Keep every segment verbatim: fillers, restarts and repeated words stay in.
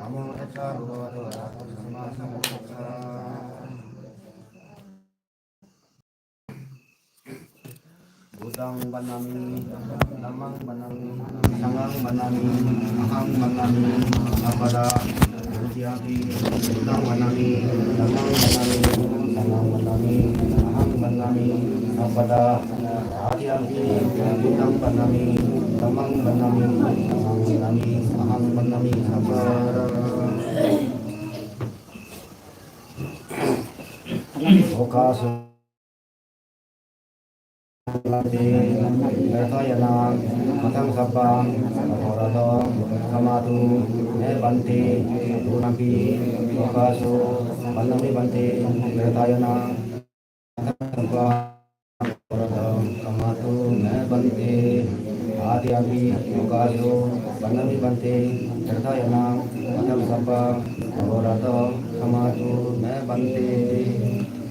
Namo tassa bhagavato arahato sammāsambuddhassa. Buddhaṃ vandāmi, dhammaṃ vandāmi, saṅghaṃ vandāmi, ahaṃ vandāmi sabbadā. Dutiyampi buddhaṃ vandāmi, dhammaṃ vandāmi, saṅghaṃ vandāmi, ahaṃ vandāmi sabbadā. Tatiyampi buddhaṃ vandāmi, dhammaṃ vandāmi, saṅghaṃ vandāmi, ahaṃ vandāmi sabbadā. Okāsu bhante, veṭhāyānaṃ kataṃ sabbaṃ aparādhaṃ khamatu me bhante. Dutiyampi okāsu vandāmi bhante, veṭhāyānaṃ kataṃ sabbaṃ aparādhaṃ khamatu me bhante. Tatiyampi okāsu vandāmi bhante, veṭhāyānaṃ kataṃ sabbaṃ aparādhaṃ khamatu me bhante.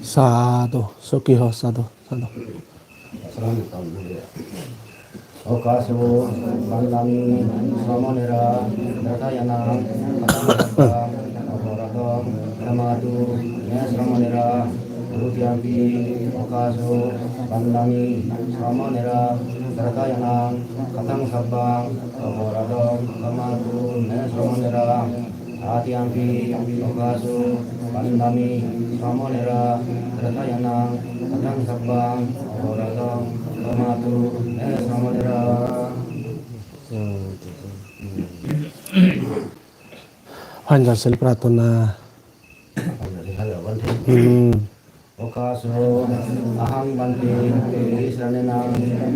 Sādhu, sukhi ho, sādhu, sādhu. Okāsu vandāmi sramanera, veṭhāyānaṃ kataṃ sabbaṃ aparādhaṃ khamatu me sramanera. Dutiyampi okāsu vandāmi sramanera, veṭhāyānaṃ kataṃ sabbaṃ aparādhaṃ khamatu me sramanera. Tatiyampi okāsu vandāmi sramanera, veṭhāyānaṃ kataṃ sabbaṃ aparādhaṃ khamatu me sramanera. Panchashil prarthona. Hmm. Okāsu ahaṃ bhante tisaraṇena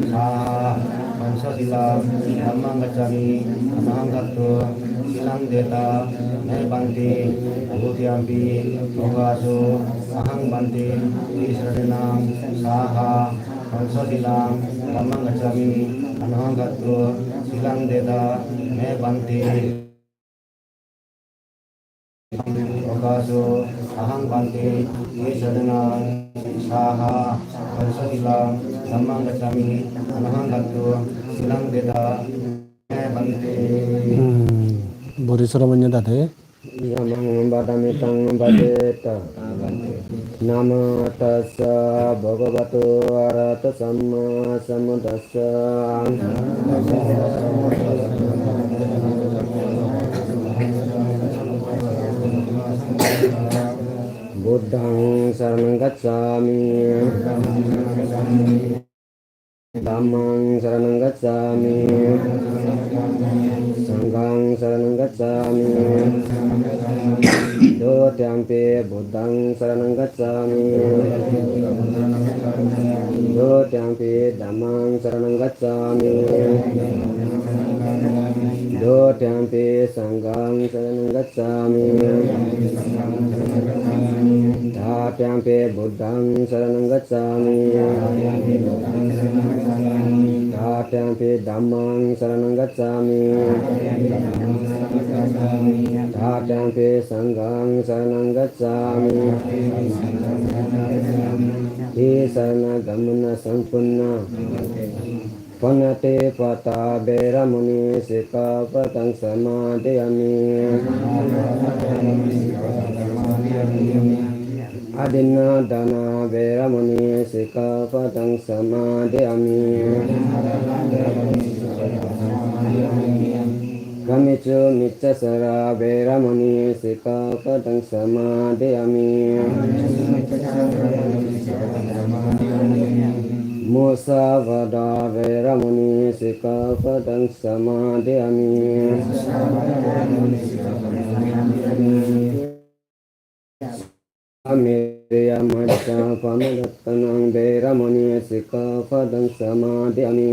saha pañcasīlaṃ dhammaṃ gacchāmi, anuggahaṃ katvā sīlaṃ detha me bhante. Dutiyampi okāsu ahaṃ bhante tisaraṇena saha pañcasīlaṃ dhammaṃ gacchāmi, anuggahaṃ katvā sīlaṃ detha me bhante. Okāsu ahaṃ bhante tisaraṇena saha pañcasīlaṃ dhammaṃ gacchāmi, anuggahaṃ katvā sīlaṃ detha me bhante. Hmm. Bori sramanera de. Yamahaṃ vadāmi taṃ bhanteti. Namo tassa bhagavato arahato sammāsambuddhassa. Buddhaṃ saraṇaṃ gacchāmi. Dhammaṃ saraṇaṃ gacchāmi. Saṅghaṃ saraṇaṃ gacchāmi. Dutiyampi buddhaṃ saraṇaṃ gacchāmi. Dutiyampi dhammaṃ saraṇaṃ gacchāmi. Dutiyampi saṅghaṃ saraṇaṃ gacchāmi. Tatiyampi buddhaṃ saraṇaṃ gacchāmi. Tatiyampi dhammaṃ saraṇaṃ gacchāmi. Tatiyampi saṅghaṃ saraṇaṃ gacchāmi. Tisaraṇagamanaṃ sampuṇṇaṃ. Pāṇātipātā veramaṇī sikkhāpadaṃ samādiyāmi. Adinnādānā veramaṇī sikkhāpadaṃ samādiyāmi. Kāmesu micchācārā veramaṇī sikkhāpadaṃ samādiyāmi. Musāvādā veramaṇī sikkhāpadaṃ samādiyāmi. Sāmīciyamuccāpamadaṭṭhānā veramaṇī sikkhāpadaṃ samādiyāmi.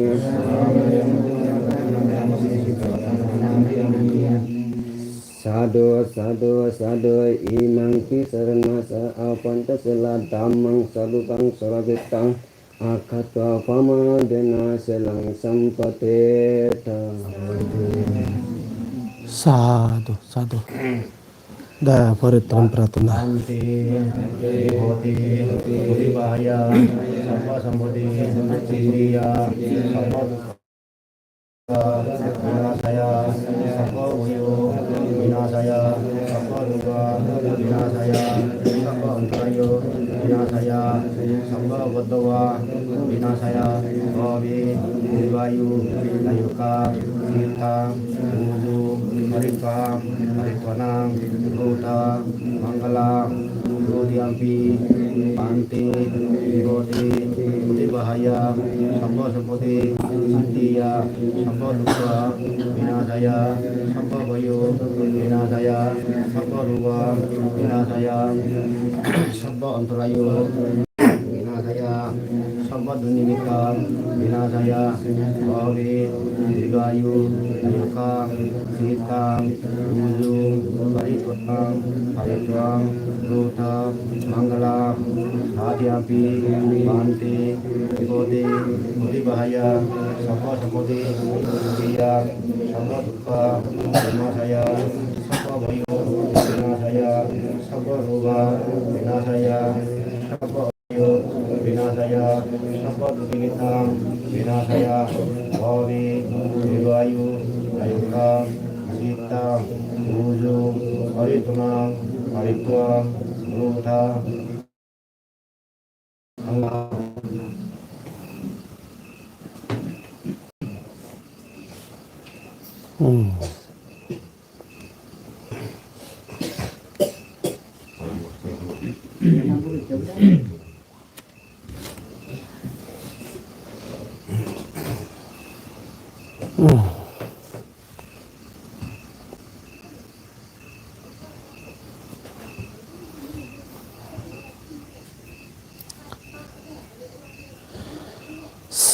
Sādhu, sādhu, sādhu. Imaṃ tisaraṇena saha pañcasīlaṃ dhammaṃ sārūpaṃ sārabhitaṃ akkhatvā pamādena sīlaṃ sampādetha. Sādhu, sādhu. Da, porittran prarthona. Santi, santi, hoti, hoti, vaya, sabba sampatti, siddhiyā, sabba dukkha, vinasāya, sabba bhoya, vinasāya, Uju paritvā paritvānaṃ brūtha maṅgalaṃ. Dutiyampi bhante vipatti paṭibāhāya sabbasampatti siddhiyā sabbadukkha vināsāya sabbabhaya vināsāya sabbaroga vināsāya sabba antarāya vināsāya sabba dunnimitta vināsāya bhave dīghāyu āyukkha cittaṃ uju paritvānaṃ paritvānaṃ brūtha maṅgalaṃ. Tatiyampi bhante vipatti paṭibāhāya sabbasampatti siddhiyā sabbadukkha vināsāya sabbabhaya vināsāya sabbaroga vināsāya sabba vināsāya sabba dunnimitta vināsāya bhave dīghāyu āyukkha cittaṃ uju paritvānaṃ paritvānaṃ brūtha maṅgalaṃ. Hmm.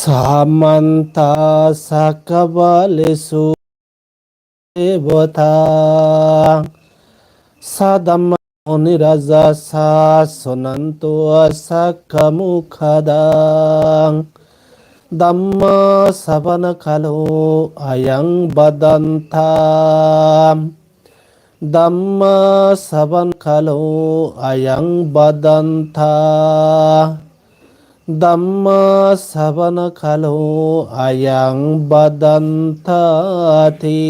Samantā cakkavāḷesu devatā, saddhammaṃ munirājassa suṇantu saggamokkhadaṃ. Dhammassavanakālo ayaṃ bhadantā. Dhammassavanakālo ayaṃ bhadantā. Dhammassavanakālo ayaṃ bhadantā ti.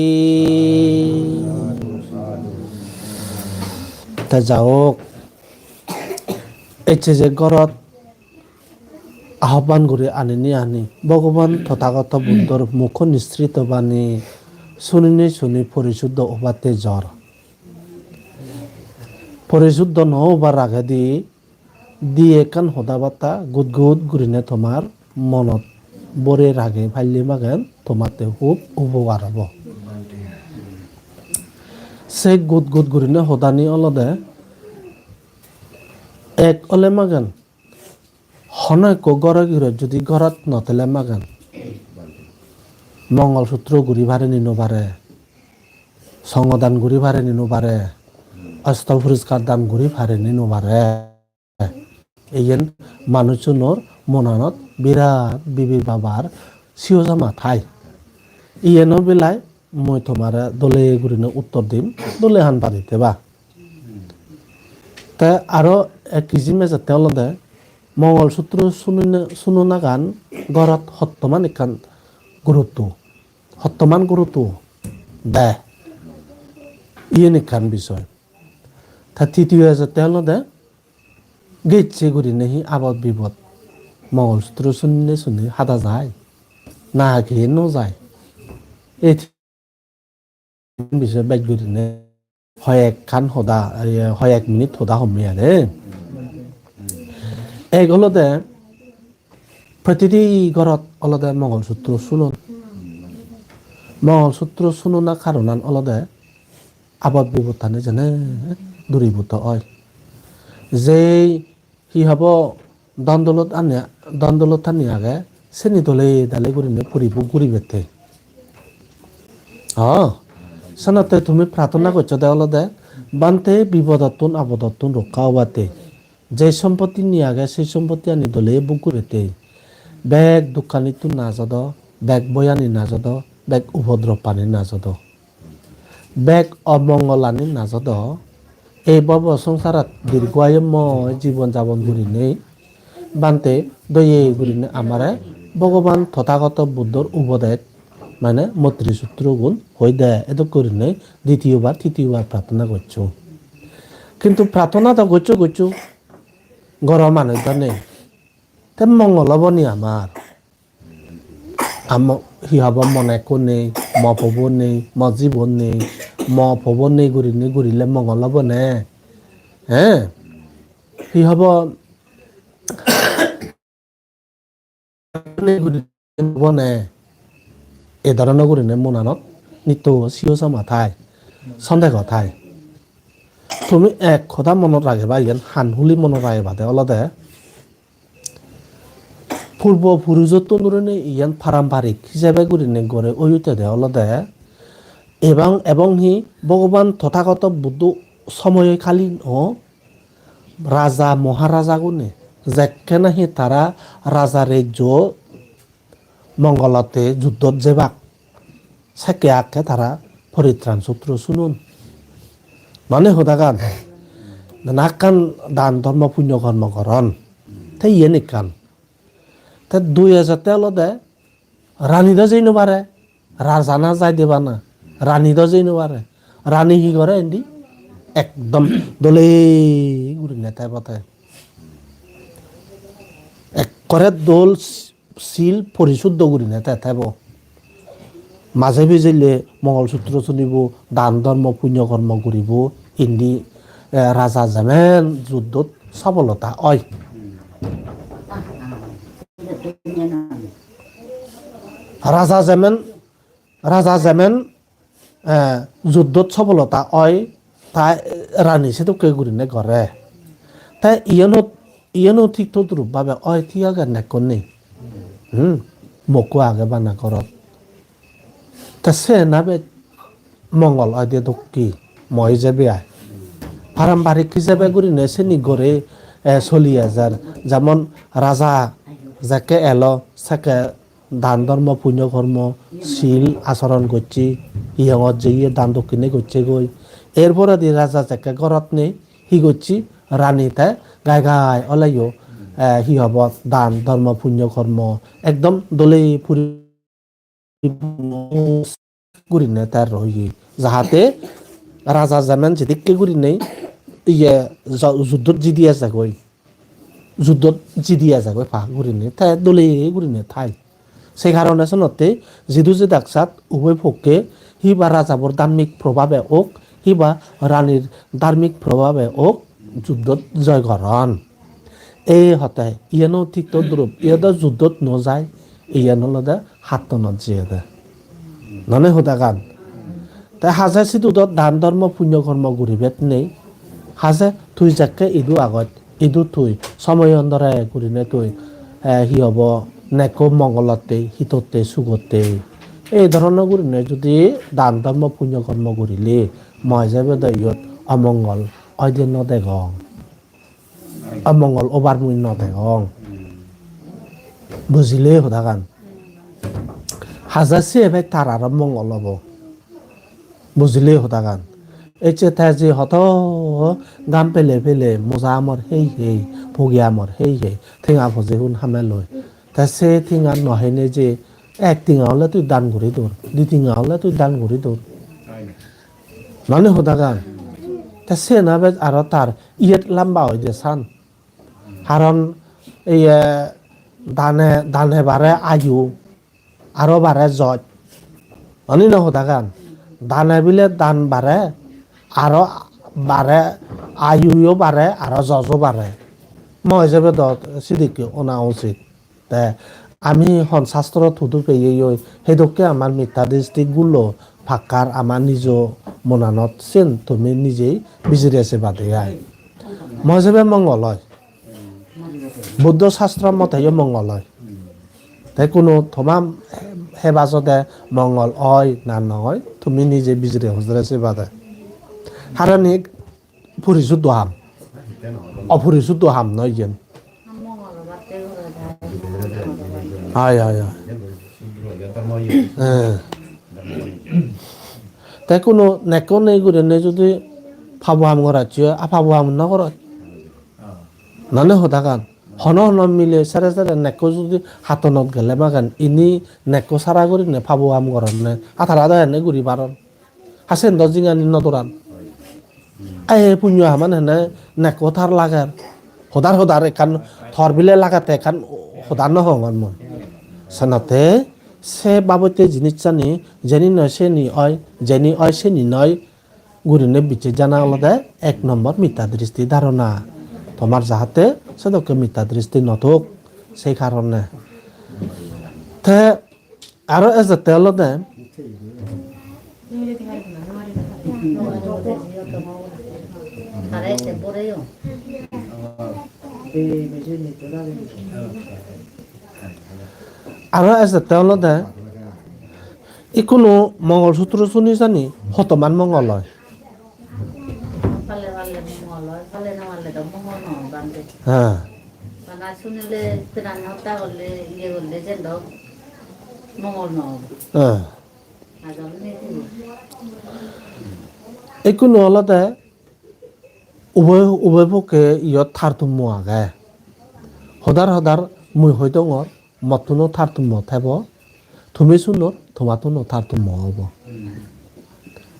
Te ja hok, ecche je gorot ahobban guri anini ani Bhogoban Tothagoto Buddhor mukho nisrito bani sunine suni porisuddho obatte jor. Porisuddho no obar agedi di ekkan hoda batta gut gut gurine tomar monot bore rage palle magen tomatte hub upogar obo. Se gut gut gurine hodani olode ek ole magen hono ekko goro girot judi gorot no tele magen Mongol Sutro guri pare ni no pare, songodan guri pare ni no pare, osto poriskar dan guri pare ni no pare. Iyen manuchunor monanot birat bibir babar siyo jama thai. Iyeno belai mui tomare dole gurine uttor dim, dole han pari teba. Te aro ek kiji mejette olode Mongol Sutro sunune-, sunonagan gorot hottoman ekkan gurutto, hottoman gurutto de. Iyen ekkan bisoy. Ta titiyo ejette olode gecche gurine hi abot bibot Mongol Sutro sunne sunne hada jai? Na, hageye no jai. Ei bisoy bej gurine hoyekkan hoda, eh, hoyek minute hoda homme are. Ek olode protiti gorot olode Mongol Sutro sunon. Mongol Sutro sunona karonan olode abot bibottani jene duributto oi. Jei hi hobo, dhon dolot ani, dhon dolottani age, seni dole dale gurine puri buk guribette. Ha, senotte tumi prarthona gocchode olode, Bhante, bipodottun apodottun rokka obatte. Je sompottini age, se sompottiyani dole buk guribette. Bek dukkanittun najodo, bek boyani najodo, bek upodroppani najodo. Bek omongolani najodo. Ei bobo songsarot dirgo ayumoy jibon jabon gurinei Bhante doye gurinei amare Bhogoban Tothagoto Buddhor upodes mane Moitri Sutrogun hoi de, edok gurinei ditiyobar, titiyobar prarthona goccho. Kintu prarthona do goccho goccho, goro manuj do nei. Te mongol obo ni amar? Amo-, hi hobo, mone ekko nei, mo pobo nei, mo jibo nei, mo pobo nei gurinei gurile mongol obo ne? He? Hi hobo? Nei gurinei obo ne? E dhoronor gurinei monanot nitto siyo sama thai, sondego thai. Tumi ek hoda monot rageba, iyan han huli monot ragebade olode, purbo purujottun dhurinei iyan parambarik hijebe gurinei gori oyutede olode, ebong, ebong hi Bhogoban Tothagoto Buddho somoyokalin o raja moharajagune jekke nahi tara raja rejjo mongolotte juddot jebak, sekke akke tara poritran sutro sunon. Mane hodagan, nakkan dan dhormo punyo kormo goron. Te iyen ekkan. Te dui ejatte olode rani do jei no pare, rajana jai debana, rani do jei no pare. Rani hi gore indi? Ekdom dole gurinei thebo te. Ekkore dol sil porisuddho gurinei te thebo. Maje pijele Mongol Sutro sunibo, dan dhormo punyo kormo guribo, indi, eh, raja jemen juddot sofolota oi. Raja jemen, raja jemen, eh, juddot sofolota oi, ta rani sedokke gurinei gore. Te iyeno, iyeno thik todrup bhabe oi, thik age, nekkon nei. Hmm, mokko age bana gorot. Te se na bej mongol oide dokke, mo hijebe ai. Parambarik hijebe gurinei seni gore, eh, soli ejer. Jemon raja jekke elo, sekke dan dhormo punyo kormo, sil asoron gocche, hiyongot jeye dan dokkine gocche goi. Er poredi raja jekke gorot nei, hi gocche, rani te gai gai oleyo, eh, hi hobo, dan dhormo punyo kormo ekdom dole puri gurinei te roye. Jahate raja jemen jedikke gurinei iye jo-, juddot jidi ejegoi. Juddot jidi ejegoi pa gurinei. Te dole gurinei thai. Se karone senotte jidu jedak sat ubhoy pokke, hi ba rajabor dharmik probhabe ok, hi ba ranir dharmik probhabe ok, juddot joy goron. Ei hote, iyeno thik todrup, iye do juddot no jai, iyen olode hattonot jeyede. None hodagan? Te haje sidu do dan dhormo punyo kormo guribet nei. Haje tui jekke idu agot, idu tui somoyon dore gurinei tui, eh, hi hobo, nekko mongolotte, hitotte, sugotte. Ei dhoronor gurinei judi dan dhormo punyo kormo gurile, mo hijebe do iyot omongol oide no degong. Omongol obar mui no degong. Bujile hodagan? Hajar se ebe tar aro mongol obo. Bujile hodagan? Ecche te je hoto gam pele pele, moja amor hei hei, pogi amor hei hei, tenga poje hun hame loi. Te se tenga no hene je ek tenga ole tui dan guri dor, di tenga ole tui dan guri dor. Mane hodagan? Te siyen abe aro tar iyet lamba oide san. Karon iye dane, dane bare ayu, aro bare joj. Mane no hodagan? Dane bile dan bare, aro bare ayuyo bare, aro jojo bare. Mo hijebe do sidikke ona usit. Te ami hon sastrot hudu peyei oi, hedokke amar mitta dristi gulo pakkar amar nijo monanot, sen tumi nijei bijire seba de ai. Mo hijebe mongol oi. Buddho sastro moteyo mongol oi. Te kuno toma heba jode mongol oi na no oi, tumi nije bijire hojore seba de. Haron hi purisuddho ham. Opurisuddho ham noi iyen. Ai, ai, ai. Eh. Te kuno nekko nei gurinei judi pabo ham goracche oi, a pabo ham no gorot. Nane hodagan. Hono hono mile sere sere nekko judi hattonot gele magan, ini nekko sara gurinei pabo ham goronne. A tara do ene guri paron. Ha sen do jingani no doran. Ai punyo haman hene nekko tar lager. Hodar hodar ekkan tor bile lagette ekkan hodar no hongor mui. Senotte se babotte jinissani jeni noi seni oi, jeni oi seni noi gurinei bicchej jana olode ek nombor mitta dristi dharona. Tomar jahate sedokke mitta dristi no thok, sei karone. Te aro ejette olode Aro ejette olode ikkunu Mongol Sutro suni jani hotoman mongol oi. Pale pale mongol oi, pale no pale do mongol no oi bhante. Ha. Bana sunile pran hotta gorle, iye gorle, jen do mongol no obo. Ha. Ajol nei. Ikkunu olode uboy, uboy pokke iyot tartummo age. Hodar hodar mui hoi dongor, mottuno tartummo thebo, tumi sunor, tomattuno tartummo obo.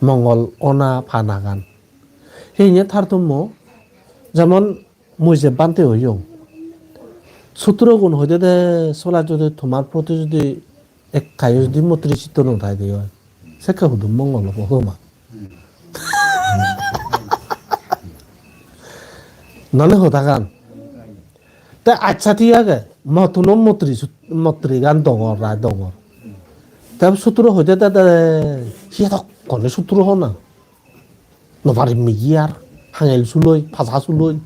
Mongol ona panagan. Heinye tartummo, jemon mui je bhante oyong. Sutrogun hoide de sola jodi tomar proti jodi ekkayo jodi motri chitto no thai de oi, sekke hudu mongol obo homa. Nole hodagan. Te accha thik age, motuno motri sut-, motrigan dongor, rai dongor. Te sutro hoide de, de, hi dokkone sutro hona. No pari miji ar hangel suloi, pasa suloi,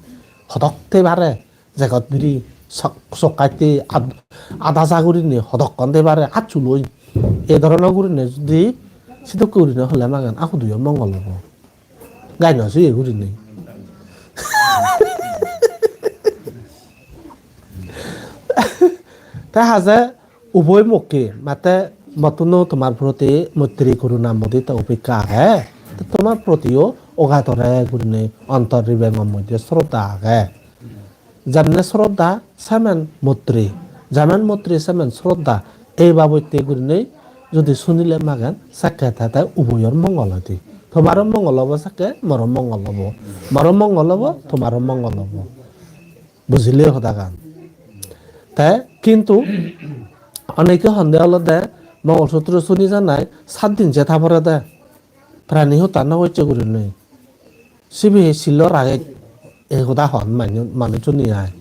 hodok te pare, jegot biri sok-, sokkatte ad-, adaja gurinei hodokkon te pare, at suloi. Ei dhoronor gurinei judi sidokke gurinei hole magen, a huduyo mongol obo. Gai no suye gurinei. Te haje uboi mokke, mate mottuno tomar proti moitri, koruna, mudita, upekka age. Te tomar protiyo ogatore gurinei ontor ribengo moddhe sroddha age. Jemne sroddha, semen moitri. Jemen moitri, semen sroddha. Ei babotte gurinei judi sunile magen, sekke te te uboyor mongol oide. Tomaro mongol obo sekke, moro mongol obo. Moro mongol obo, tomaro mongol obo. Bujile hodagan? Te kintu oneke honde olode Mongol Sutro suni janai sat din je ta porede. Prani hotta no gocche gurinei. Sibe he silo rage, e hoda hon manu-, manuchchune ai.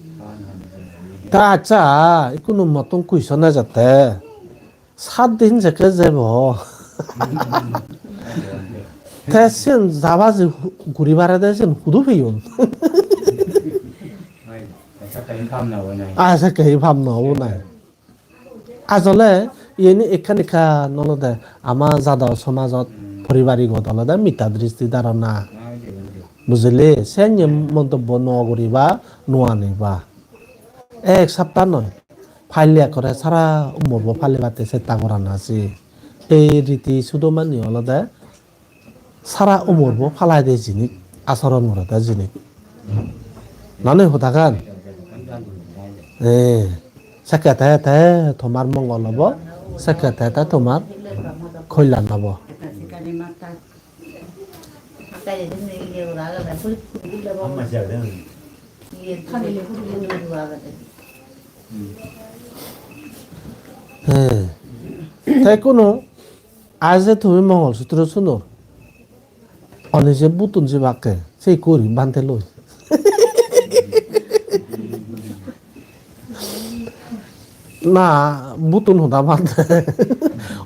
Ta accha, ikkunu mottun question ejette. Sat din jekke jebo. Te siyen jaba je hu-, guri parede siyen hudu peyon? Ai, sekke hi pap no obo nai. Ajole iyeni ekkan ekkan olode ama jado somajot, poribarigot olode mitta dristi dharona. Bujile? Senne montobbo no guriba, no aniba. Ek sapta noi, palle ekkore sara umorbo pallebatte chesta gorana se. Ei riti sudomani olode sara umorbo palai de jinis, asoron gorede jinis. Nani hodagan? Eh, sekke te, te tomar mongol obo, sekke te, te tomar kolyan obo. Eh, te kono Aje tumi Mongol Sutro sunor, oni je butun jebakke, se ikko guri bhante loi. Na, butun hoda bhante.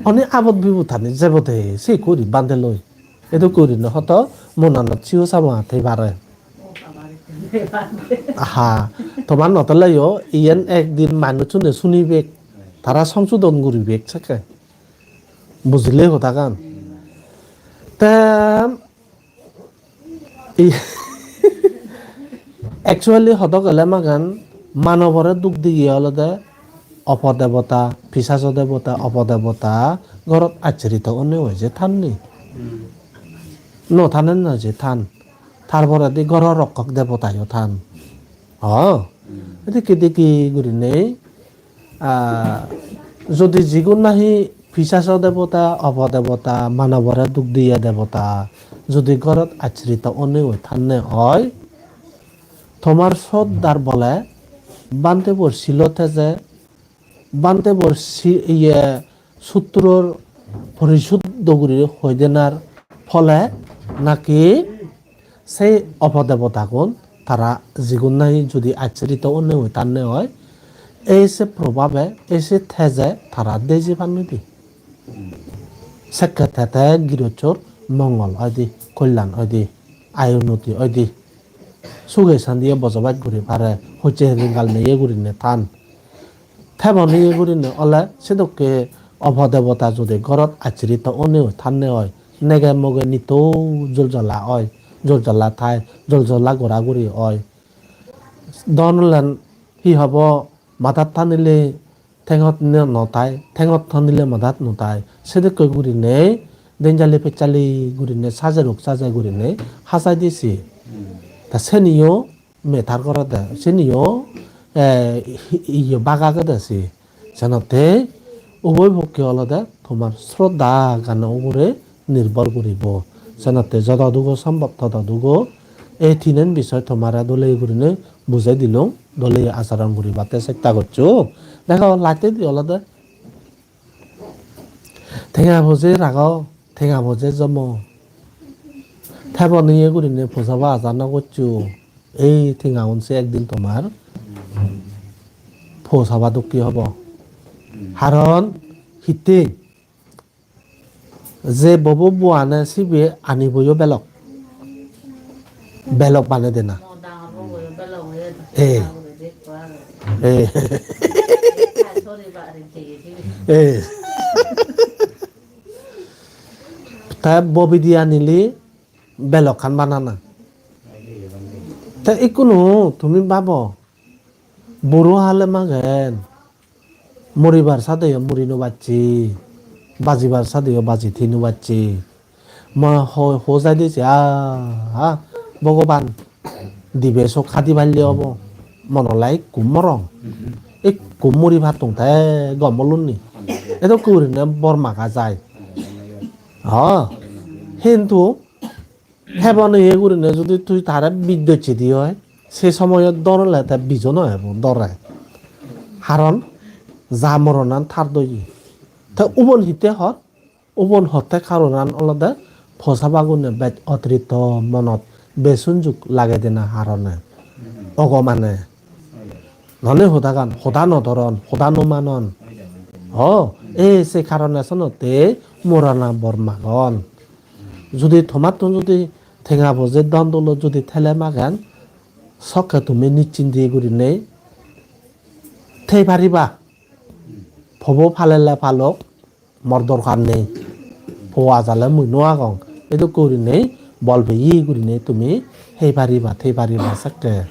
Oni abot bibutani jebode, se ikko guri bhante loi. Edok gurine hoto monanot siyo sama thei pare. Aha, tomar no theleyo, iyen ekdin manuchune sunibek, tara songsodon guribek sekke. Bujile hodagan? Te i-, actually hodo gele magan manobore duk diye olode opodebota, pisajo debota, opodebota, gorot achrito onne oye je thanni. No thanen noi je than. Tar poredi goro rokkok debotayo than. Oh. Edokke dokke gurinei, ah, jodi jigun nahi pisajo debota, opodebota, manobore duk diye debota, jodi gorot achrito onei oi thanne oi, tomar sroddhar bole bhantebor silo teje, bhantebor si-, iye, sutturor porisuddho guri hoi denar phole naki sei opodebotagun tara jigun nahi judi acchorito onne oi tanne oi, ei se probabe, ei se teje tara deji pannoi di. Sekke te te girossor mongol oide, kolyan oide, ayu unnoti oide. Suge sandiye bojobas guri pare, hojje ringal neye gurinei tan. Tebon iye gurinei ole sedokke opodebota judi gorot acchorito onne oi tanne oi, nege moge nitto joljala oi, joljala thai, joljala gora guri oi. Don olen hi hobo, madat tanile tengot ne-, no tai, tengot tanile madat no tai. Sedokke gurinei denjali pecchali gurinei sajerok sajai gurinei hajai disi. Ta seniyo matter gorede, seniyo, eh, hi-, iyo bagagede se. Senotte ubhoy pokke olode tomar sroddhagano ugure nirbhor guribo. Senotte jododugo sombhob tododugo ei tinen bisoy tomare dole gurinei bujei dilung, dole acharon guribatte chesta goccho. Dego, lastedi olode tenga poje rago, tenga poje jomo. Tebon iye gurinei posaba aja no goccho. Ei tengaun se ekdin tomar posaba dokke hobo. Haron hittey? Je bobo buane sibe aniboyo belok. Belok bane dena. Mo dangor boboyo belok oye. Eh. Dangor oye, ekko age. Eh. Ai, sorry, bari jeye sibe. Eh. Te bobidi anile belokkan banana. Te ikkunu tumi babo, buro hale magen, moribar sadeyo muri no bacche, bajibar sadeyo baji thei no bacche. Ma ho-, ho jai de se, ah, ah, Bhogoban, dibe sok hadi palle obo, mon ole ikku morong, ikku muri pattung te gom olunni. Edokke gurinei bor maga jai. Ha, hintu tebon iye gurinei judi tui tare bij docchedi oi, se somoyot dor ole te bijo no ebo dore. Haron ja moronan tar doye. Te ubon hitte hor? Ubon hotte karonan olode posabagune bej otiritto monot besunjuk lagedena harone. Ogo mane. None hodagan, hoda no doron, hoda no manon. Ho, e se karone senotte morana bor magon. Judi tomattun judi tenga poje don dolo judi tele magen, sokke tumi nischinte gurinei thei pariba. Pobo palele palok, mor dorkar nei. Po ajale mui no agong. Edokke gurinei bol peye gurinei tumi hei pariba, thei pariba sekke.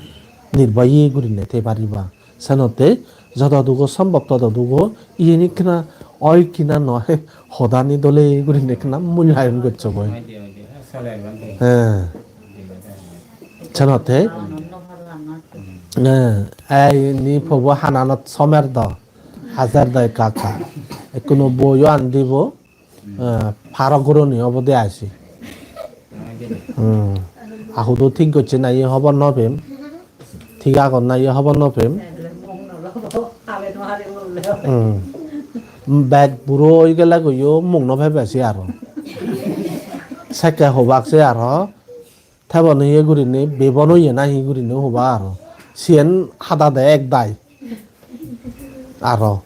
Nirboye gurinei thei pariba. Senotte jododugo sombhob tododugo iyen ekkena oi kina noi, hodani dole gurinei ekkena mulyayon gocchogoi. Oi de, oi de. Sole ebak de. He. Senotte. He, ei ni pobo hananot somer do. Hajar do ekka ekka. Ekkuno boyo an dibo. Eh, paro goroni obode ai se. Hmm. Ahudo thik gocche nahi hobor no pem. Thik agon nahi hobor no pem. Hmm. Bek buro oi gele goyo muk no pebe se aro. Sekke hobak se aro. Tebon oye gurinei, bebon oye nahi gurinei hoba aro. Siyen hadade ek dai. Aro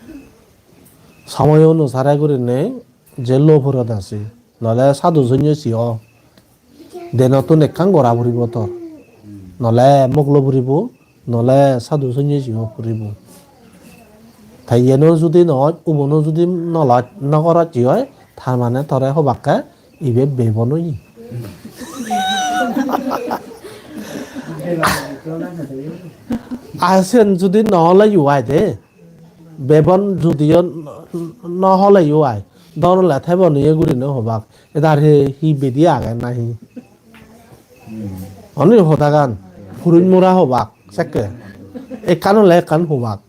somoy onusare gurinei je lo purot asi, nole sadhu sonnyasi o. Denottun ekkan gora puribo tor. Nole mok lo puribo, nole sadhu sonnyasi o puribo. Te iyeno judi no oj, ubono judi no loj, no goroj oi, tar mane tore hobakke ibe bebon oye. Ar sen judi no oleyo ai de, bebon judiyo no oleyo ai, don ole tebon oye gurinei hobak. Edar he hi bedi age nahi? Oni hodagan, puruj mora hobak, sekke. Ekkan ole ekkan hobak.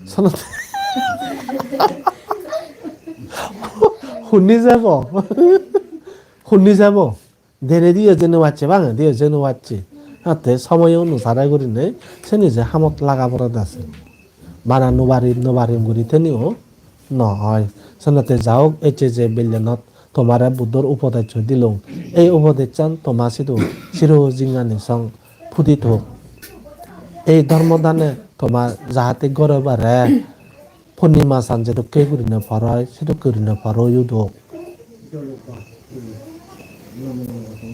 Sonot-, hunni jebo? Hunni jebo? Denediyo jei no pacche, bangediyo jei no pacche. Hatte somoy onusare gurinei seni je hamot laga porede ase. Bana no parim, no parim guri teniyo noi. Senotte jaok, ecche je bellenot tomare Buddhor upodesh dilung. Ei upodesh-chan toma sidu siro jinghani song pudi thok. Ei dhormo dane toma jahate gore bare purnima san jedokke gurine por oi, sedokke gurine por oi udok.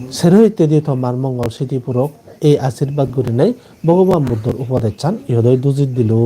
Sero hittedi tomar mongol sidi purok, ei ashirbad gurinei Bhogoban Buddhor upodesh-chan iyot oi duji dilo.